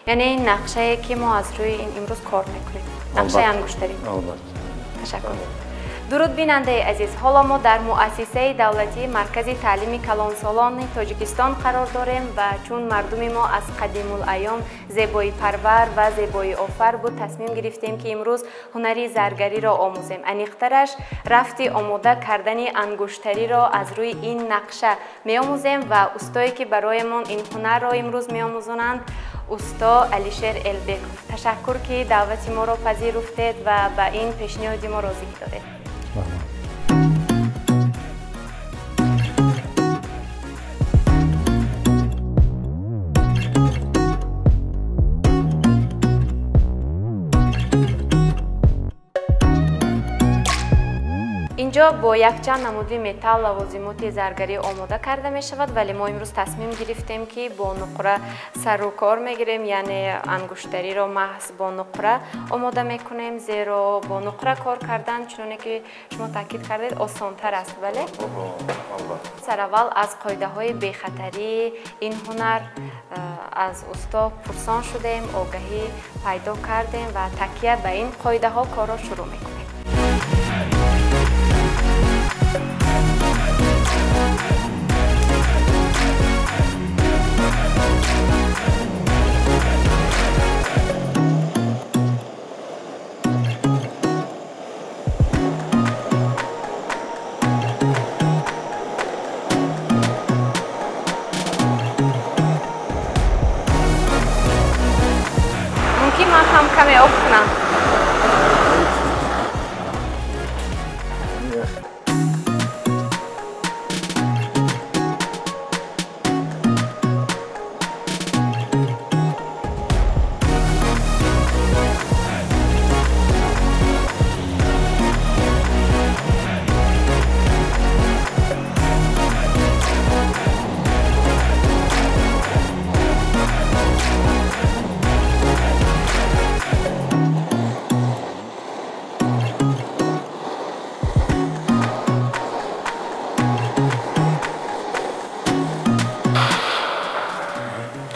Яъне ин нақшае ки мо аз рӯи ин имрӯз кор мекунем, нақшаи ангуштарӣ. Албатта. Ташаккур. Дуруд, бинандаи азиз. Ҳоло мо дар муассисаи давлатии Маркази таълими калонсолони Тоҷикистон қарор дорем ва чун мардуми мо аз қадимулайём зебоипарвар ва зебоиофар буд, тасмим гирифтем, ки имрӯз ҳунари заргариро омӯзем. Аниқтараш, рафти омода кардани ангуштариро аз рӯи ин нақша меомӯзем ва устое, ки бароямон ин ҳунарро имрӯз меомӯзонанд, усто Алишер Элбеков. Ташаккур, ки даъвати моро пазируфтед ва ба ин пешниҳоди мо розигӣ додед. Инҷо бо якчанд намуди металл лавозимоти заргарӣ омода карда мешавад, вале мо имрӯз тасмим гирифтем, ки бо нуқра сару кор мегирем, яъне ангуштариро маҳз бо нуқра омода мекунем, зеро бо нуқра кор кардан, чуноне ки шумо таъкид кардед, осонтар аст. Бале, сараввал аз қоидаҳои бехатарии ин ҳунар аз усто пурсон шудем, огаҳӣ пайдо кардем ва такя ба ин қоидаҳо корро шурӯъ мекунем. Мумкин ман ҳам каме об кунам?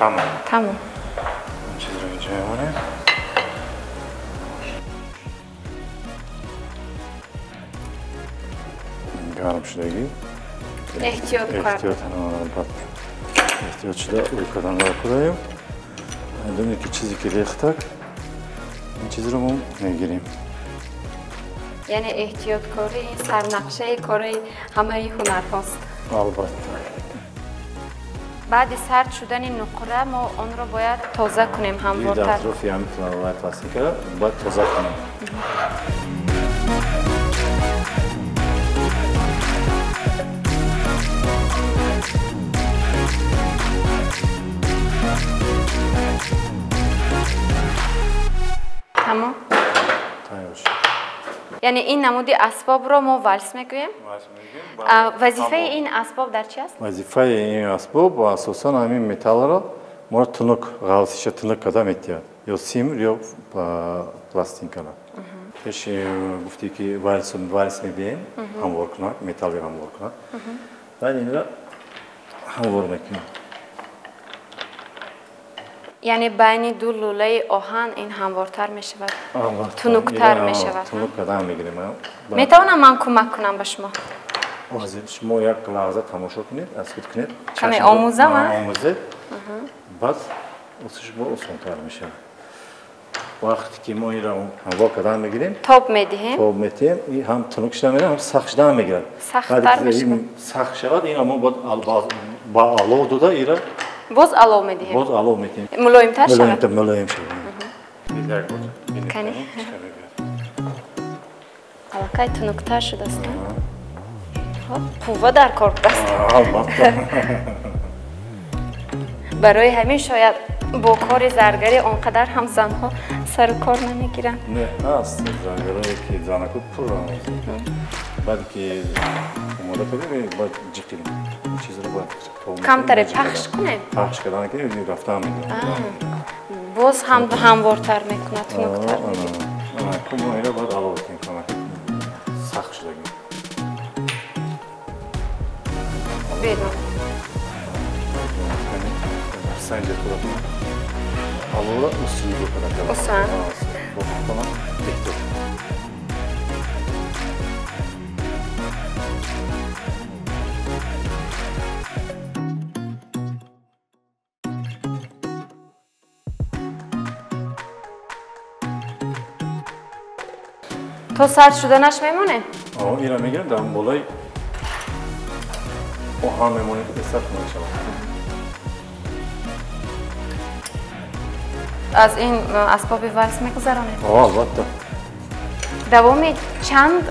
Тамом. Тамом. Чизро инҷо мемонем. Гарм шудагӣ. Эҳтиёт кард. Эҳтиёт, албатта. Эҳтиёт шуда ӯй кардан кудаем. Медонед, ки чизе ки рехтак, ин чизро мо мегирем. Яъне эҳтиёткорӣ сарнақшаи кори ҳамаи ҳунарҳост. Албатта. Баъди сард шудани нуқра мо онро бояд тоза кунем, ҳамвортар. Атрофи ҳамин пластикаро бояд тоза кунем. Тамом. Тайёр шуд. Яъне ин намуди асбобро мо валс мегӯем. Вазифаи ин асбоб дар чи аст? Вазифаи ин асбоб асосан ҳамин металлро моро тунук, ғалсиша тунук карда метиҳад, ё сим, ё пластинкаро. Пеш гуфтӣ, ки валс мебием, ҳамворкунак, металли ҳамворкунак, баъд инро ҳамвор мекунем. Яъне байни ду лӯлаи оҳан ин ҳамвортар мешавад, тунуктар мешавад. Тунук карда мегирем. Метавонам ман кӯмак кунам ба шумо? Ҳозир шумо як лаҳза тамошо кунед, аз худ кунед. Каме омӯзам. Омӯзед, баъд шумо осонтар мешавад. Вақте ки мо инро ҳамвор кардан мегирем, тоб медиҳем, тоб медиҳем, и ҳам тунук шуда меравад, ҳам сахт шуда мегирад. Сахттар мешавад. Сахт шавад, инро мо бояд ба алов дода ира. Боз алов медиҳем. Боз алов медиҳем. Мулоимтар шавад. Мулоим шавад. Кани, аллакай тунуктар шудааст. Қувва дар кор будааст. Албатта. Барои ҳамин шояд бо кори заргарӣ он қадар ҳам занҳо сару кор намегиранд. Не, ҳаст заргарое, ки занаку пурра. Баъд ки омода кардем, бояд ҷиқирем чизро, бояд камтаре пахш кунем. Пахш кардан ки рафтан медонам. Боз ҳам ҳамвортар мекунад, тунуктар. Мо инро бояд алов кунем, сахт шудагӣ. Бедон. Санҷед худатон. Алова усули бо Усан. Бо худтонам беҳтар. То сард шуданаш мемонем? Инро мегирем, дар болои оҳан мемонем, ки сард мешавад. Аз ин асбоби вальс мегузаронем? Албатта. Давоми чанд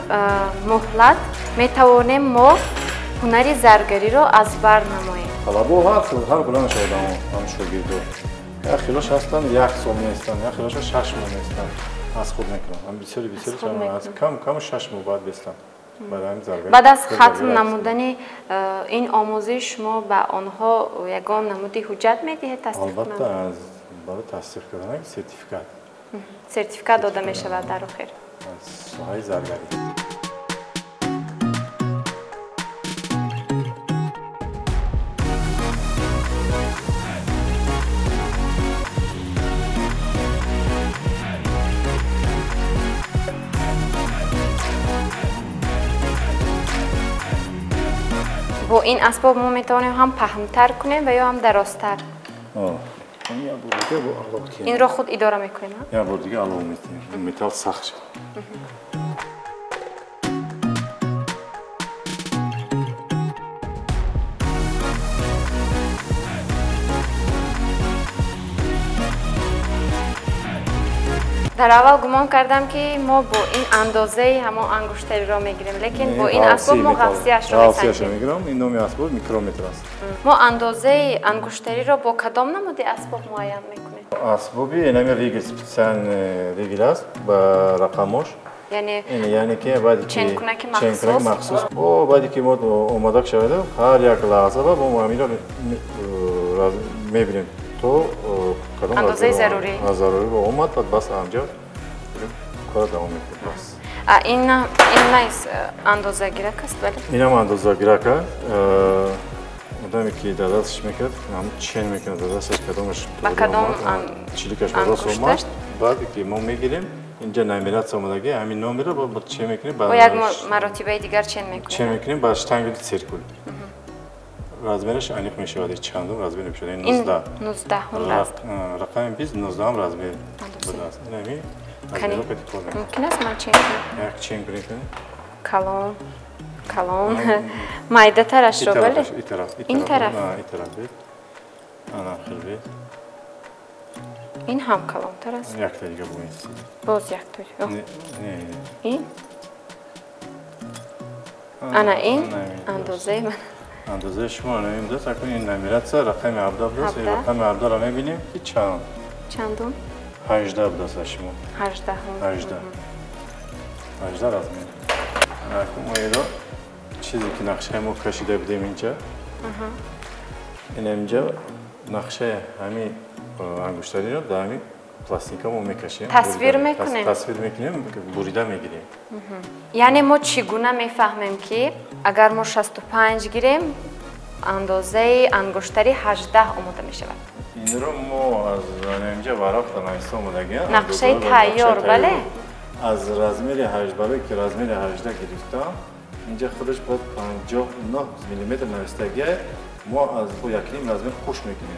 муҳлат метавонем мо ҳунари заргариро аз бар намоем? Талабо ҳар гуна мешавад, ҳам шогирдо. Як хелош ҳастанд, 1 сол меистанд, як хелош 6 моҳ меистанд. Аз худ мекунам. Бисёри аз кам 6 моҳ баъд бестам. Баъд аз хатм намудани ин омӯзиш шумо ба онҳо ягон намуди ҳуҷҷат медиҳед, тасдиқ кунанд? Албатта, барои тасдиқ кардан сертификат. Сертификат дода мешавад дар охир. Аз соҳаи заргарӣ. Бо ин асбоб мо метавонем ҳам паҳнтар кунем ва ё ҳам дарозтар. Инро худ идора мекунем? Як бор дига алов метиҳем. Металл сахт шуд. Дар аввал гумон кардам, ки мо бо ин андозаи ҳамон ангуштариро мегирем, лекин бо ин асбоб мо ғафсияшро месанҷем. Мегирам. Ин номи асбоб микрометр аст. Мо андозаи ангуштариро бо кадом намуди асбоб муайян мекунем? Асбоби инами ригел, специальный ригел аст ба рақамош. Яъне ки баъди ки ченкунаки махсус. Бо баъди ки мо омода шавад, ҳар як лаҳза ба мо ҳаминро мебинем. То кадом андозаи зарурӣ зарурӣ омад, баъд бас анҷо кора давом мекунем. Бас. Ин найс андозагирак аст, бале? Инам андозагирак аст. Одаме ки дар дасташ мекард, ҳам чен мекунад дар дасташ кадомаш ба кадом чиликаш ба рост омад. Баъд ки мо мегирем, инҷа номератсия омадаги, ҳамин номерро бо чен мекунем. Бо як маротибаи дигар чен мекунем. Чен мекунем ба штангели циркул. Размераш аниқ мешавад, чандум размер мешавад? Ин 19. 19 рақами 20 19 размер будааст. Ин ҳамин размерро кати кор мекунем. Мумкин аст ман чен кунам? Як чен кунем. Калон, калон. Майдатарашро, бале? Ин тараф, ин тараф. Ин тараф бед. Ана хел бед. Ин ҳам калонтар аст. Якта дига бо ин. Боз якта. Не, не. Ин? Ана ин андозаи ман. Андозаи шумо ана ин будааст. Акнун ин номератсия рақами 17 будааст. Ин рақами 17-ро мебинем ки чанд? Чандум? 18 будааст аз шумо. 18. 18. 18 размер. Акнун мо инро чизе ки нақшаи мо кашида будем инҷа. Ин инҷа нақшаи ҳамин ангуштариро дар ҳамин пластинка мо мекашем. Тасвир мекунем? Тасвир мекунем, бурида мегирем. Яъне мо чӣ гуна мефаҳмем, ки агар мо 65 гирем, андозаи ангуштари 18 омода мешавад? Инро мо аз инҷа варақ нависта омодагиам. Нақшаи тайёр, бале? Аз размери 8, барои ки размери 18 гирифтам, инҷа худаш бояд 59 миллиметр навистагия, мо аз якним размер қуш мекунем.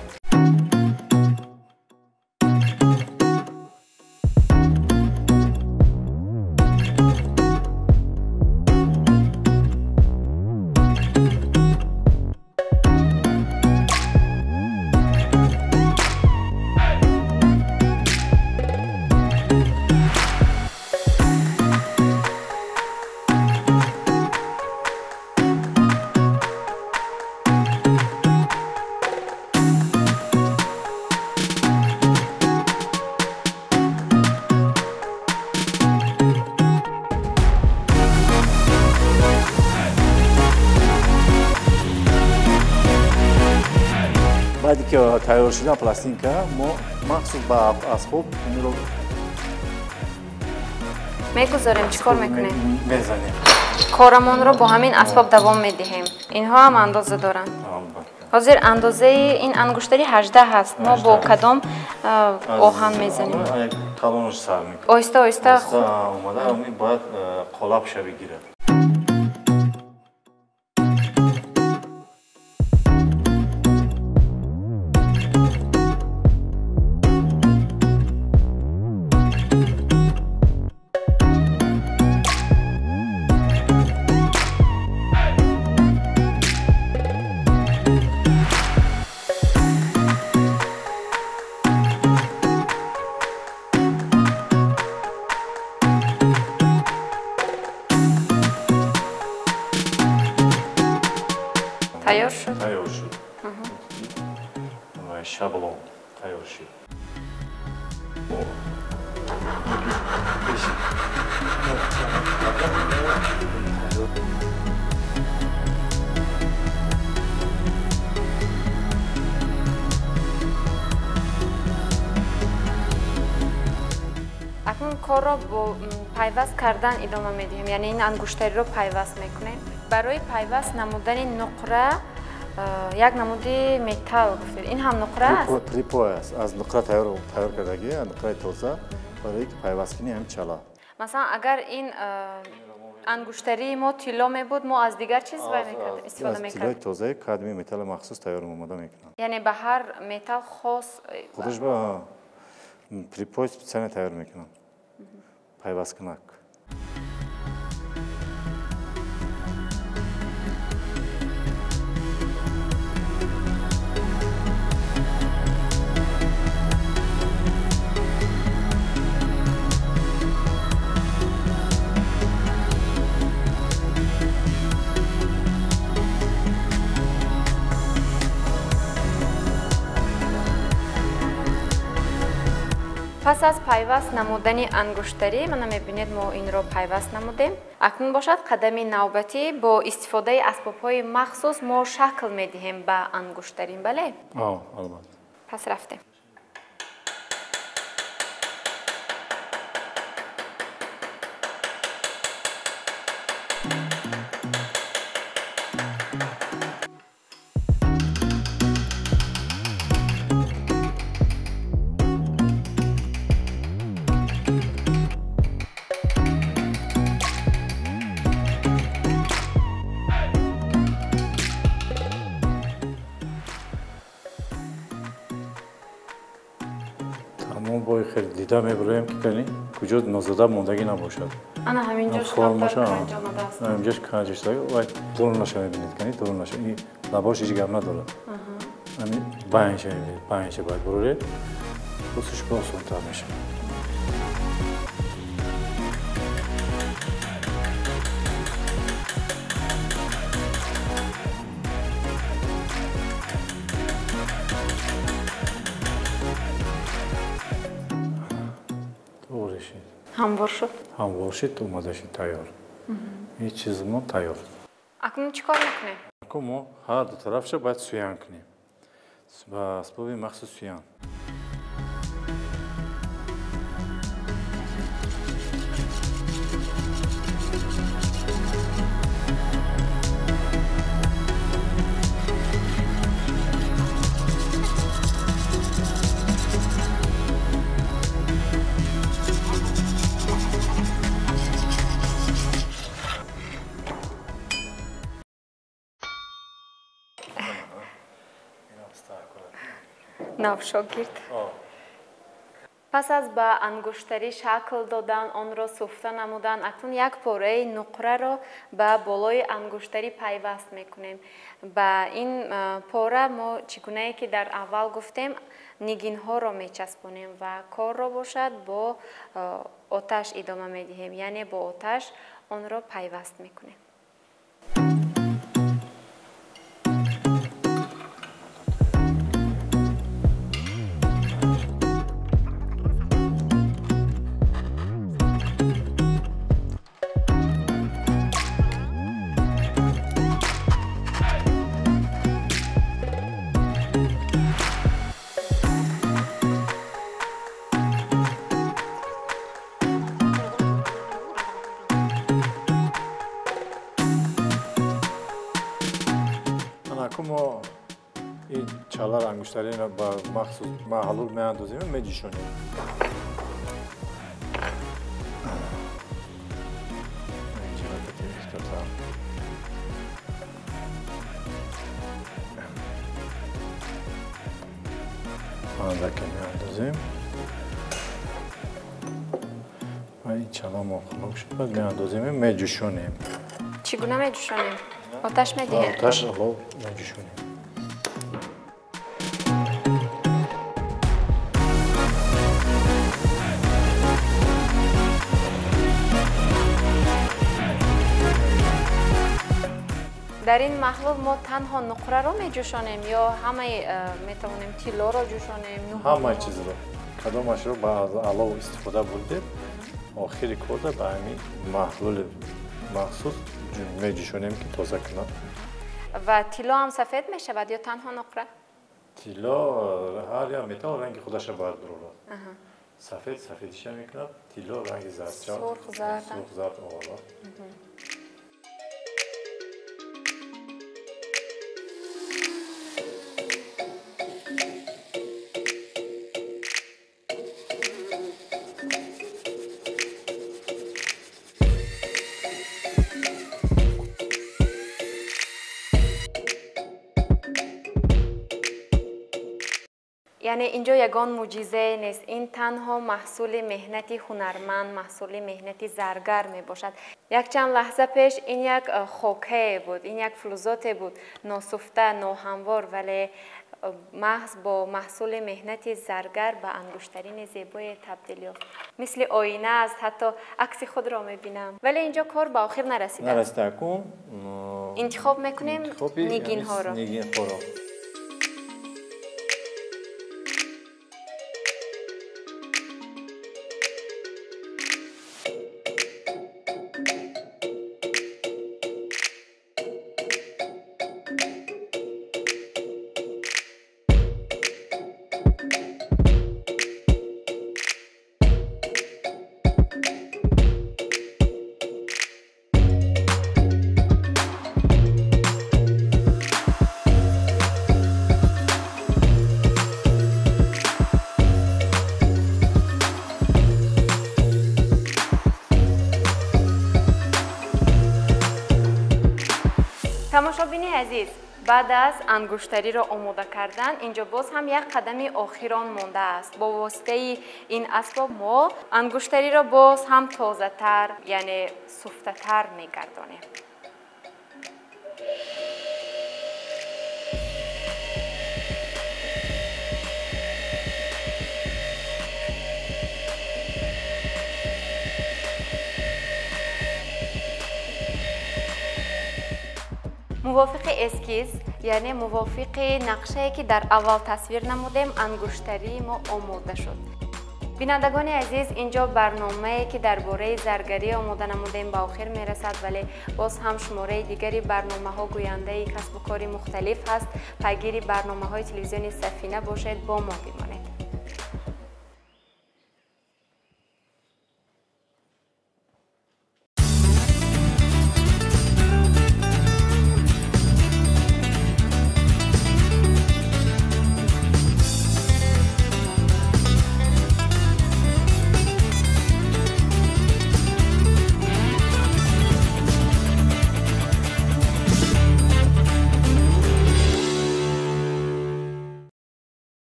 Баъди ки тайёр шудан пластинка, мо махсус ба асбоб инро мегузорем. Чӣ кор мекунем? Мезанем. Корамонро бо ҳамин асбоб давом медиҳем. Инҳо ҳам андоза доранд. Албатта. Ҳозир андозаи ин ангуштари 18 ҳаст. Мо бо кадом оҳан мезанем? Калонаш сар мекунем. Оҳиста оҳиста омада бояд қолабша бигирад. Тайёр шуд? Тайёр шуд. Шаблон тайёр шуд. Акнун корро бо пайваст кардан идома медиҳем, яъне ин ангуштариро пайваст мекунем. Барои пайваст намудани нуқра як намуди металл гуфтед. Ин ҳам нуқра аст? Припой аст. Аз нуқра тайёр кардагӣ, нуқраи тоза барои ки пайваст кунӣ ҳам чала. Масалан, агар ин ангуштарии мо тилло мебуд, мо аз дигар чиз истифода мекардем? Аз тиллои тозаи кадми металли махсус тайёр омода мекунанд. Яъне ба ҳар металл хос худаш ба припой специально тайёр мекунанд. Пайвасткунак. Пас аз пайваст намудани ангуштарӣ, мана мебинед, мо инро пайваст намудем. Акнун бошад қадами навбатӣ бо истифодаи асбобҳои махсус мо шакл медиҳем ба ангуштарӣ, бале? Албатта. Пас рафтем. Дида мебароем ки кани куҷо нозада мондагӣ набошад. Ана ҳаминҷош формаша каҷ омадааст. Ҳаминҷош каҷ шуда, вай дурунаша мебинед, кани дурунаша. Ин лабош ҳеҷ гап надорад. Ҳамин байнша мебинед, байнша бояд буроред, пусш осонтар мешавад. Ҳамвор шуд? Ҳамвор шуд, омода шуд, тайёр. Ҳеҷ чиз мо тайёр. Акнун чӣ кор мекунем? Акнун мо ҳар ду тарафша бояд суян кунем. Ба асбоби махсус суян. Нав шогирд. Пас аз ба ангуштарӣ шакл додан, онро суфта намудан, акнун як пораи нуқраро ба болои ангуштарӣ пайваст мекунем. Ба ин пора мо чӣ гунае ки дар аввал гуфтем, нигинҳоро мечаспонем ва корро бошад бо оташ идома медиҳем, яъне бо оташ онро пайваст мекунем. чалар ангуштариро ба махсус маҳлул меандозем, меҷӯшонем. Андаке меандозем ва ин чаламон хунук шуд, баъд меандозем, меҷӯшонем. Чӣ гуна меҷӯшонем? Оташ медиҳем? Оташ олов меҷӯшонем. Дар ин маҳлул мо танҳо нуқраро меҷӯшонем ё ҳамаи метавонем тиллоро ҷӯшонем? Ҳамаи чизро. Кадомашро ба алов истифода бурдем, охири корда ба ҳамин маҳлули махсус меҷӯшонем, ки тоза кунад. Ва тилло ҳам сафед мешавад ё танҳо нуқра? Тилло ҳар як металл ранги худашро бардорад. Сафед сафедиша мекунад, тилло ранги зардча, сурх зард, сурх зард оварад. Яъне инҷо ягон мӯъҷизае нест, ин танҳо маҳсули меҳнати ҳунарманд, маҳсули меҳнати заргар мебошад. Якчанд лаҳза пеш ин як хокае буд, ин як флузоте буд, носуфта, ноҳамвор, вале маҳз бо маҳсули меҳнати заргар ба ангуштарини зебое табдил ёфт. Мисли оина аст, ҳатто акси худро мебинам. Вале инҷо кор ба охир нарасидааст. Нарасида, акун интихоб мекунем нигинҳоро. Нигинҳоро. Тамошобини азиз, баъд аз ангуштариро омода кардан инҷо боз ҳам як қадами охирон мондааст. Бо воситаи ин асбоб мо ангуштариро боз ҳам тозатар, яъне суфтатар мегардонем. Мувофиқи эскиз, яъне мувофиқи нақшае ки дар аввал тасвир намудем, ангуштарии мо омода шуд. Бинандагони азиз, инҷо барномае ки дар бораи заргарӣ омода намудем ба охир мерасад, вале боз ҳам шумораи дигари барномаҳо гӯяндаи касбу кори мухталиф ҳаст. Пайгири барномаҳои телевизиони Сафина бошед, бо мо бимонед.